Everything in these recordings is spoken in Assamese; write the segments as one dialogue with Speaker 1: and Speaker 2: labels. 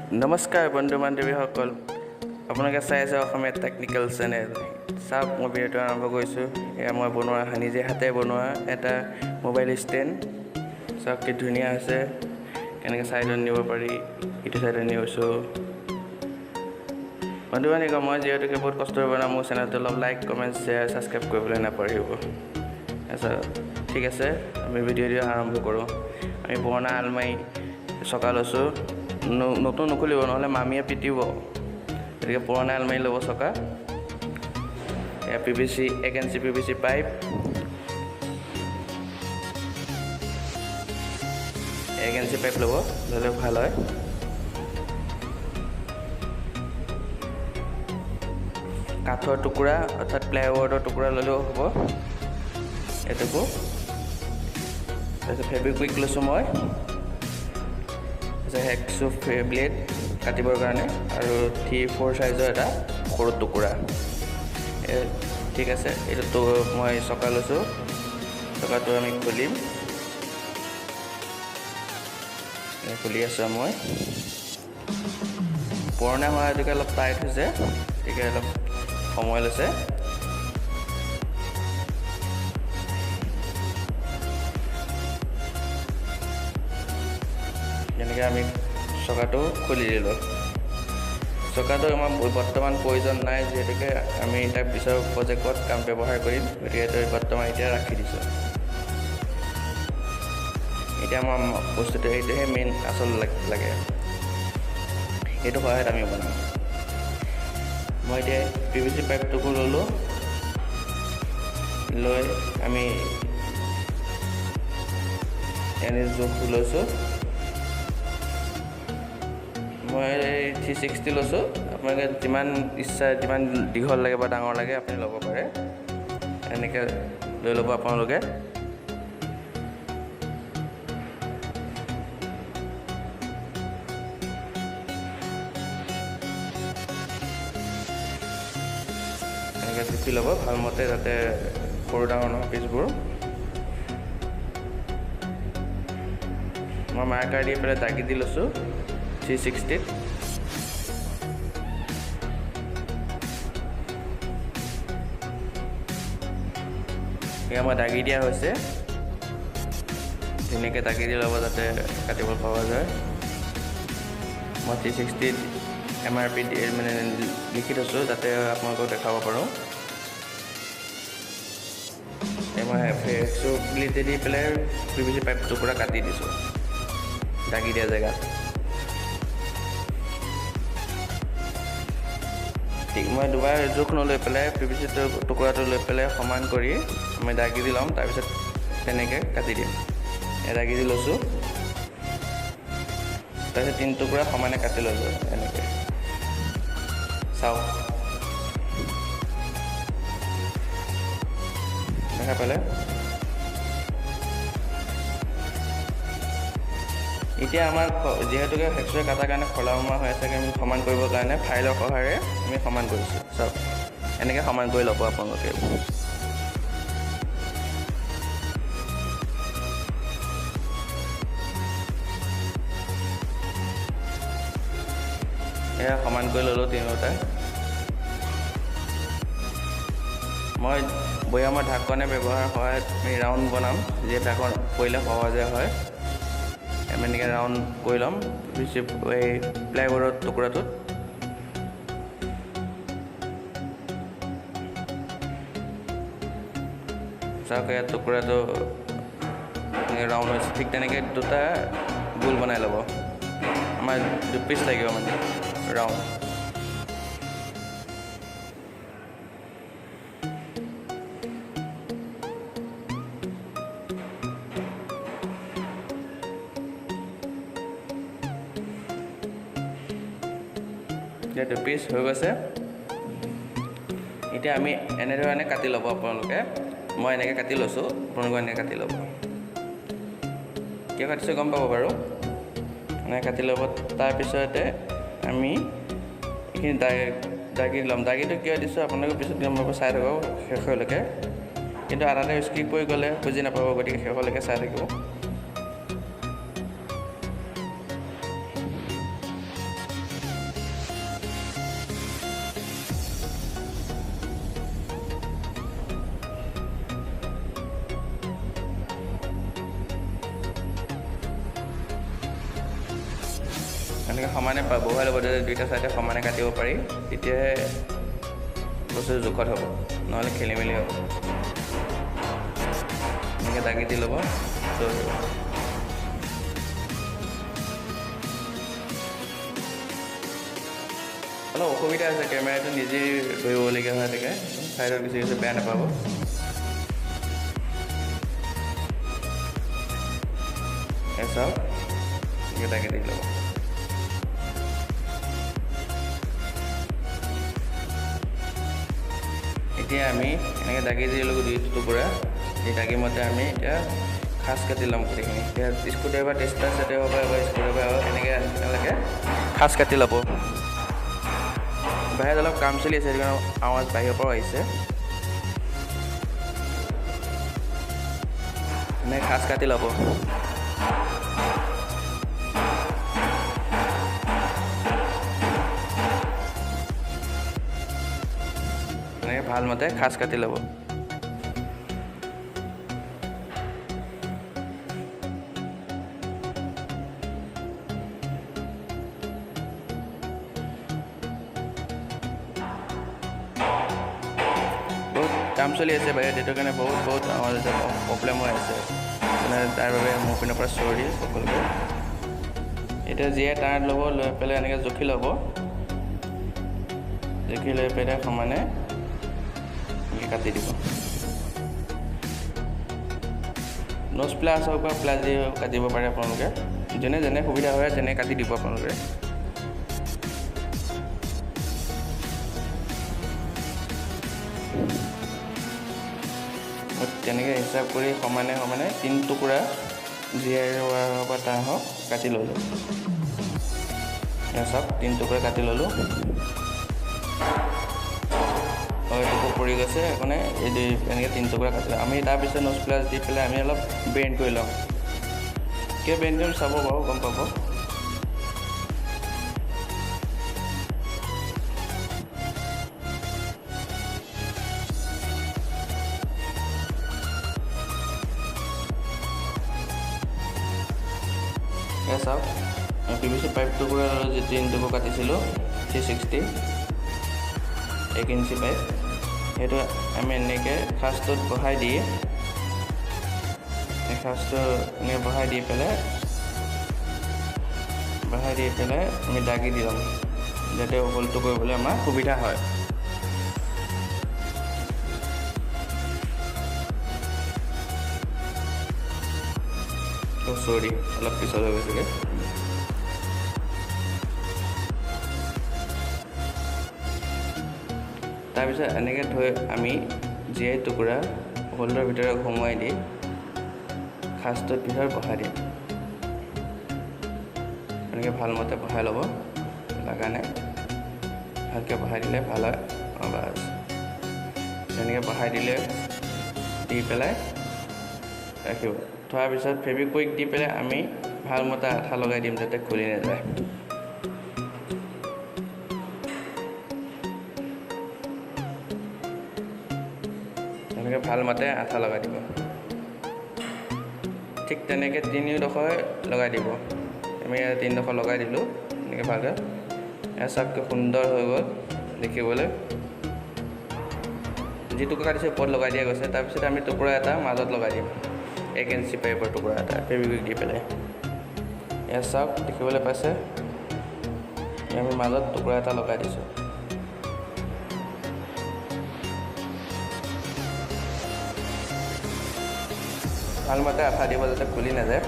Speaker 1: নমস্কাৰ বন্ধু বান্ধৱীসকল, আপোনালোকে চাই আছে অসমীয়া টেকনিকেল চেনেল। চাওক, মই ভিডিঅ'টো আৰম্ভ কৰিছোঁ। এয়া মই বনোৱা, নিজে হাতে বনোৱা এটা মোবাইল ষ্টেণ্ড। চাওক কি ধুনীয়া হৈছে, কেনেকৈ ছাইডত নিব পাৰি। ইটো ছাইডত নিছোঁ। বন্ধু বান্ধৱীসকল, মই যিহেতুকে বহুত কষ্ট কৰি বনাওঁ মোৰ চেনেলটো, অলপ লাইক, কমেণ্ট, শ্বেয়াৰ, ছাবস্ক্ৰাইব কৰিবলৈ নাপাহৰিব। আচ্ছা, ঠিক আছে, আমি ভিডিঅ'টো আৰম্ভ কৰোঁ। আমি পুৰণা আলমাৰি চকা লৈছোঁ। নতুন নুখুলিব, নহ'লে মামীয়ে পিটিব। গতিকে পুৰণা আলমাৰি ল'ব চকা। এয়া PVC, 1 inch PVC pipe, 1 inch pipe ল'ব, ল'লে ভাল হয়। কাঠৰ টুকুৰা অৰ্থাৎ প্লাইৱৰ্ডৰ টুকুৰা ল'লেও হ'ব এইটুকু। তাৰপিছত ফেব্ৰিকুইক লৈছোঁ মই, তাৰপিছত হেক্সো ব্লেড কাটিবৰ কাৰণে, আৰু 3-4 চাইজৰ এটা সৰু টুকুৰা। ঠিক আছে, এইটো মই চকা লৈছোঁ। চকাটো আমি খুলিম। খুলি আছোঁ মই। পুৰণা হোৱা হেতুকে অলপ টাইট হৈছে, গতিকে অলপ সময় লৈছে। যেনেকৈ আমি চকাটো খুলি দিলোঁ। চকাটো আমাৰ বৰ্তমান প্ৰয়োজন নাই, যিহেতুকে আমি তাক পিছৰ প্ৰজেক্টত কাম ব্যৱহাৰ কৰিম। গতিকে এইটো বৰ্তমান এতিয়া ৰাখি দিছোঁ। এতিয়া আমাৰ বস্তুটো এইটোহে মেইন আচল লাগে, এইটো সহায়ত আমি বনাম। মই এতিয়া পিভিচি পাইপটোকো ল'লোঁ, লৈ আমি এনে জোখ লৈছোঁ। মই 360 লৈছোঁ। আপোনালোকে যিমান ইচ্ছা, যিমান দীঘল লাগে বা ডাঙৰ লাগে, আপুনি ল'ব পাৰে। এনেকৈ লৈ ল'ব আপোনালোকে। এনেকৈ জুখি ল'ব ভালমতে, যাতে সৰু ডাঙৰ নহয় পিচবোৰ। মই মাৰ্কাৰ দি পেলাই দাগি দি লৈছোঁ 360ত। এয়া মই দাগি দিয়া হৈছে। ধুনীয়াকৈ দাগি দি ল'ব, যাতে কাটিব সহজ হয়। মই 360ত এমআৰপি মানে লিখি থৈছোঁ, যাতে আপোনালোকক দেখাব পাৰোঁ। মই ব্লেডে দি পেলাই পিভিচি পাইপটো পূৰা কাটি দিছোঁ দাগি দিয়া জেগাত। ঠিক, মই দুবাৰ জোখ নলৈ পেলাই পিভিচি টুকুৰাটো লৈ পেলাই সমান কৰি মই দাগি দি ল'ম, তাৰপিছত তেনেকৈ কাটি দিম। দাগি দি লৈছোঁ, তাৰপিছত তিনি টুকুৰা সমানে কাটি ল'লোঁ এনেকৈ। চাওক, দেখা পালে। এতিয়া আমাৰ যিহেতুকে হেক্সৰে কটাৰ কাৰণে খলা বমা হৈ আছে, আমি সমান কৰিবৰ কাৰণে ফাইলৰ সহায়েৰে আমি সমান কৰিছোঁ। চাওক, এনেকৈ সমান কৰি ল'ব আপোনালোকে। এয়া সমান কৰি ল'লোঁ তিনিওটা। মই বৈয়ামৰ ঢাকনে ব্যৱহাৰ সহায়ত আমি ৰাউণ্ড বনাম, যিহেতু ঢাকন পৰিলে সহজে হয়। আমি এনেকৈ ৰাউণ্ড কৰি ল'ম এই প্লাইবোৰ্ডৰ টুকুৰাটোত। চাওক, ইয়াত টুকুৰাটো ৰাউণ্ড হৈছে। ঠিক তেনেকৈ দুটা গোল বনাই ল'ব। আমাৰ দুপিচ লাগিব মানে ৰাউণ্ড। এতিয়া দুপিচ হৈ গৈছে। এতিয়া আমি এনেধৰণে কাটি ল'ব আপোনালোকে। মই এনেকৈ কাটি লৈছোঁ, আপোনালোকে এনেকৈ কাটি ল'ব। কিয় কাটিছোঁ গম পাব বাৰু। এনেকৈ কাটি ল'ব। তাৰপিছতে আমি এইখিনি দাগি ল'ম। দাগিটো কিয় দিছোঁ আপোনালোকে পিছত গম পাব, চাই থাকক শেষলৈকে। কিন্তু আধাতে স্কিপ কৰি গ'লে বুজি নাপাব, গতিকে শেষলৈকে চাই থাকিব। এনেকৈ সমানে বহুৱাই ল'ব, যাতে দুইটা চাইডে সমানে কাটিব পাৰি, তেতিয়াহে বস্তুটো জোখত হ'ব, নহ'লে খেলি মেলি হ'ব। এনেকৈ দাগি দি ল'ব। অলপ অসুবিধা আছে, কেমেৰাটো নিজেই ধৰিবলগীয়া হৈ থাকে, ছাইডত গুচি গৈছে, বেয়া নাপাব। চাওক, এনেকৈ দাগি দি ল'ব। এতিয়া আমি এনেকৈ দাগি দি ল'লোঁ দুই টুকুৰা। এই দাগি মতে আমি এতিয়া খাঁচ কাটি ল'ম গোটেইখিনি। এতিয়া স্ক্ৰু ড্ৰাইভাৰ টেষ্টাৰ সেটে হ'ব বা স্ক্ৰু ড্ৰাইভাৰ হওক, এনেকৈ আপোনালোকে খাঁচ কাটি ল'ব। বাহিৰত অলপ কাম চলি আছে, সেইটো কাৰণে আৱাজ বাহিৰৰ পৰাও আহিছে। এনেকৈ খাঁচ কাটি ল'ব। এনেকৈ ভালমতে খাঁচ কাটি ল'ব। বহুত কাম চলি আছে বাহিৰত, সেইটো কাৰণে বহুত বহুত আমাৰ প্ৰব্লেম হৈ আছে, মানে তাৰ বাবে মোৰ পিনৰ পৰা চৰি সকলোকে। এতিয়া যিয়ে তাঁৰ ল'ব, লৈ পেলাই এনেকৈ জুখি ল'ব, জুখি লৈ পেলাই সমানে কাটি দিব। ন'জ প্লাছ হওক বা প্লাছ দি কাটিব পাৰে আপোনালোকে, যেনে যেনে সুবিধা হয় তেনে কাটি দিব আপোনালোকে। তেনেকৈ হিচাপ কৰি সমানে সমানে তিনি টুকুৰা জীয়াই হওক বা তাঁৰ হওক কাটি ল'লোঁ। চাওক, তিনি টুকুৰা কাটি ল'লোঁ। এইটুকু পৰি গৈছে, মানে এই এনেকৈ তিনি টুকুৰা কাটিলোঁ আমি। তাৰপিছত ন'জ প্লাছ দি পেলাই আমি অলপ বেণ্ড কৰি ল'ম। কিয় বেণ্ড কৰিম চাব বাৰু, গম পাব। এয়া চাওক, PVC pipe টুকুৰা যি তিনি টুকুৰা কাটিছিলোঁ, 360 1 ইঞ্চি পাইপ, সেইটো আমি এনেকৈ খাঁচটোত বহাই দি, খাঁচটো এনেকৈ বহাই দি পেলাই আমি দাগি দি ল'ম, যাতে হোলটো কৰিবলৈ আমাৰ সুবিধা হয়। চৰি, অলপ পিছত হৈ গৈছেগৈ। তাৰপিছত এনেকৈ থৈ আমি জীয়াই টুকুৰা হোলটোৰ ভিতৰত সোমোৱাই দি খাঁচটোৰ ভিতৰত বহাই দিম। এনেকৈ ভালমতে বহাই ল'ব, লগা নাই, ভালকৈ বহাই দিলে ভাল হয়। অঁ, বাছ তেনেকৈ বহাই দিলে দি পেলাই ৰাখিব। থোৱাৰ পিছত ফেভিকুইক দি পেলাই আমি ভালমতে আঠা লগাই দিম, যাতে খুলি নাযায়। তেনেকৈ ভালমতে আঠা লগাই দিব। ঠিক তেনেকৈ তিনিওডোখৰ লগাই দিব। আমি ইয়াত তিনিডোখৰ লগাই দিলোঁ এনেকৈ ভালকৈ। এয়া চাওক, সুন্দৰ হৈ গ'ল দেখিবলৈ। যি টুকুৰা কাটিছোঁ ওপৰত লগাই দিয়া গৈছে। তাৰপিছত আমি টুকুৰা এটা মাজত লগাই দিম, 1 ইঞ্চি পাইপৰ টুকুৰা এটা ফেভিকুইক দি পেলাই। এয়া চাওক, দেখিবলৈ পাইছে, আমি মাজত টুকুৰা এটা লগাই দিছোঁ। ভালমতে আঠা দিব, যাতে খুলি নাযায়।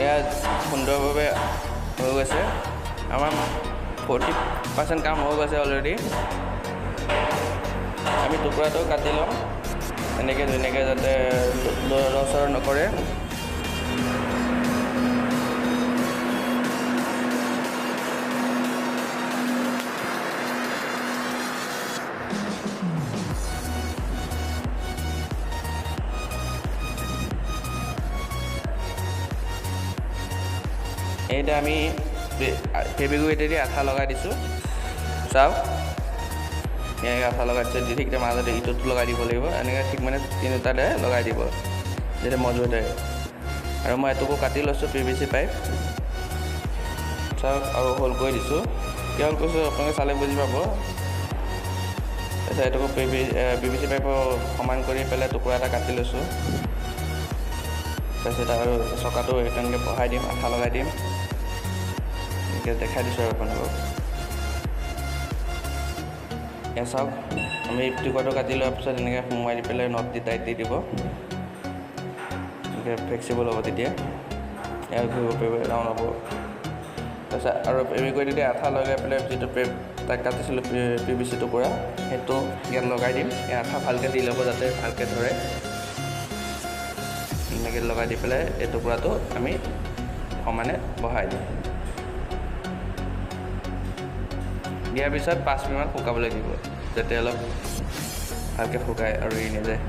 Speaker 1: এয়া সুন্দৰভাৱে হৈ গৈছে। আমাৰ 40% কাম হৈ গৈছে অলৰেডি। আমি টুকুৰাটো কাটি ল'ম এনেকৈ ধুনীয়াকৈ, যাতে লৰচৰ নকৰে। এইটা আমি ফেভিকুইকেদি আঠা লগাই দিছোঁ। চাওক, এনেকৈ আঠা লগাই দিছে, ঠিক মাজতে ইটোতো লগাই দিব লাগিব। এনেকৈ ঠিক মানে তিনিটাতে লগাই দিব যাতে মজবুত হয়। আৰু মই এটুকু কাটি লৈছোঁ PVC pipe, চাওক, আৰু হোল কৰি দিছোঁ। কিয় হোল কৰিছোঁ আপোনালোকে চালে বুজি পাব। তাৰপিছত এটুকু PVC পাইপৰ সমান কৰি পেলাই টুকুৰা এটা কাটি লৈছোঁ। তাৰপিছত আৰু চকাটো তেনেকৈ বহাই দিম, আঠা লগাই দিম, এনেকৈ দেখাই দিছোঁ আৰু আপোনালোকক। এয়া চাওক, আমি টুকুৰাটো কাটি লোৱাৰ পিছত এনেকৈ সোমোৱাই দি পেলাই not the tight দি দিব, এনেকৈ ফ্লেক্সিবল হ'ব, তেতিয়া এয়া ঘূৰিব পাৰিব, ৰাউণ্ড হ'ব। তাৰপিছত আৰু ফেভিকুইক দি আঠা লগাই পেলাই যিটো তাক কাটিছিলোঁ PVC টুকুৰা, সেইটো ইয়াত লগাই দিম। এই আঠা ভালকৈ দি ল'ব যাতে ভালকৈ ধৰে। এনেকৈ লগাই দি পেলাই এই টুকুৰাটো আমি সমানে বহাই দিম। দিয়াৰ পিছত 5 মিনিটমান শুকাবলৈ দিব, যাতে অলপ ভালকৈ শুকায় আৰু এৰি নাযায়।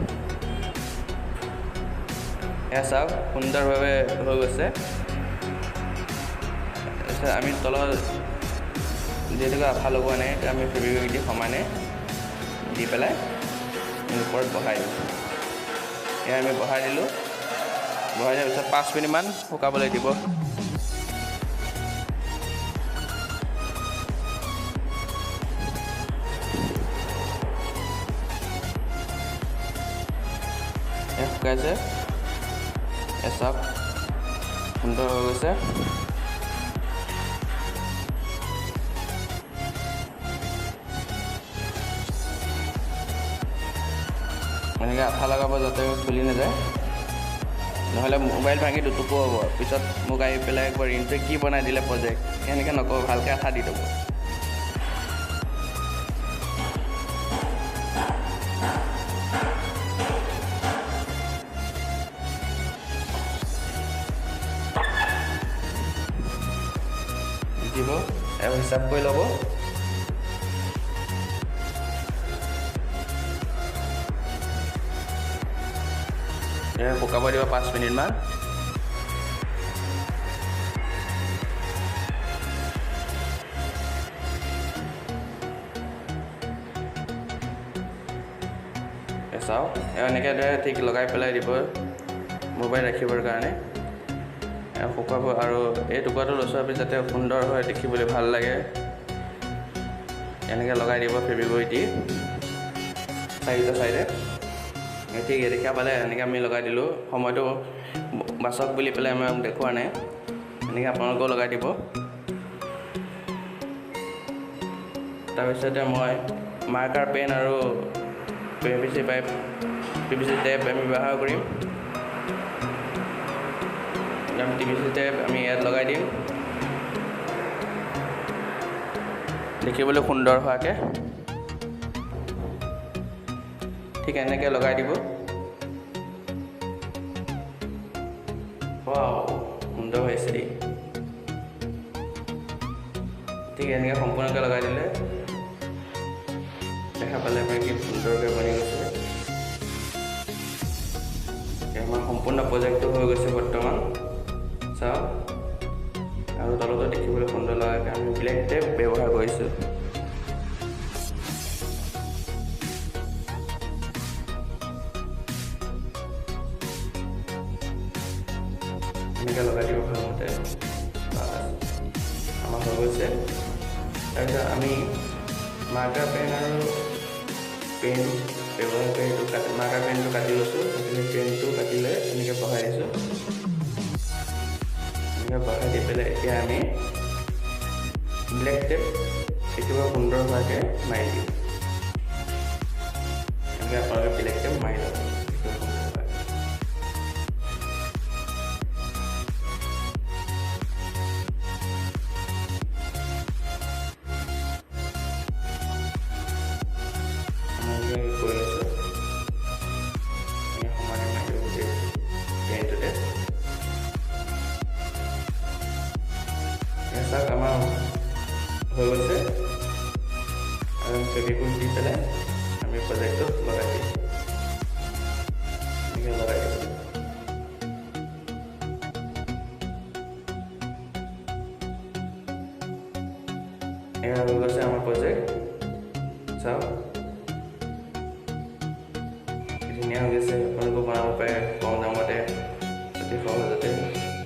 Speaker 1: এয়া চাওক, সুন্দৰভাৱে হৈ গৈছে। তাৰপিছত আমি তলত যিহেতুকে আঠা লগোৱা নাই, আমি ফেভিকুইক দি সমানে দি পেলাই ওপৰত বহাই দিম। এয়া আমি বহাই দিলোঁ। বহাই দিয়াৰ পিছত 5 মিনিটমান শুকাবলৈ দিব। এয়া শুকাইছে, এয়া চাওক সুন্দৰ হৈ গৈছে। এনেকৈ আঠা লগাব যাতে খুলি নাযায়, নহ'লে মোবাইল ভাঙি দুটুকু হ'ব। পিছত মোক আহি পেলাই একবাৰ ৰিণ্টুৱে কি বনাই দিলে প্ৰজেক্ট, সেনেকৈ নক'ব, ভালকৈ আঠা দি দিব। দিব আৰু হিচাপ কৰি ল'ব। শুকাব দিব 5 মিনিটমান। চাওক, এনেকৈ ঠিক লগাই পেলাই দিব মোবাইল ৰাখিবৰ কাৰণে শুকাব। আৰু এই টুকুৰাটো লৈছোঁ আমি যাতে সুন্দৰ হয়, দেখিবলৈ ভাল লাগে। এনেকৈ লগাই দিব ফেভিকুইক দি চাৰিটা চাইডে। ঠিক দেখা পালে, এনেকৈ আমি লগাই দিলোঁ। সময়টো বাচক বুলি পেলাই আমাক দেখুওৱা নাই, এনেকৈ আপোনালোকেও লগাই দিব। তাৰপিছতে মই মাৰ্কাৰ পেন আৰু PVC pipe, PVC tape আমি ব্যৱহাৰ কৰিম। PVC tape আমি ইয়াত লগাই দিম দেখিবলৈ সুন্দৰ হোৱাকৈ। ঠিক এনেকৈ লগাই দিব। ৱাও, সুন্দৰ হৈছে দেই। ঠিক এনেকৈ সম্পূৰ্ণকৈ লগাই দিলে দেখা পালে আমাৰ কি সুন্দৰকৈ বনি গৈছে। আমাৰ সম্পূৰ্ণ প্ৰজেক্টটো হৈ গৈছে বৰ্তমান, চাওক। আৰু তলতো দেখিবলৈ সুন্দৰ লগাকৈ আমি ব্লেক টেপ ব্যৱহাৰ কৰিছোঁ। এনেকৈ লগাই দিব ভালমতে, আমাৰ হৈ গৈছে। তাৰপিছত আমি মাৰ্কাৰ পেন আৰু পেন ব্যৱহাৰ কৰি এইটো মাৰ্কাৰ পেনটো কাটি লৈছোঁ। পেনটো কাটি লৈ এনেকৈ বহাই দিছোঁ। এনেকৈ বহাই দি পেলাই এতিয়া আমি ব্লেক টেপ দেখিব সুন্দৰ হোৱাকৈ মাৰি দিওঁ। এনেকৈ আপোনালোকে ব্লেক টেপ মাৰি ল'ব। কৰি আছোঁ সমানে মাৰি গোটেই পেনটোতে। চাওক, আমাৰ হৈ গৈছে। আৰু ফেভিকুইক দি পেলাই আমি প্ৰজেক্টটো লগাই দিম। এনেকৈ লগাই দিম। এয়া হৈ গৈছে আমাৰ প্ৰজেক্ট, চাওক। ধুনীয়া হৈ গৈছে। আপোনালোকেও বনাব পাৰে কম দামতে, অতি সহজতে।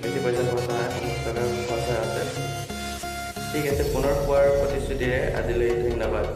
Speaker 1: বেছি পইচা খৰচ নহয়, 50 টকা খৰচা আছে। ঠিক আছে, পুনৰ পোৱাৰ প্ৰতিশ্ৰুতিৰে আজিলৈ ধন্যবাদ।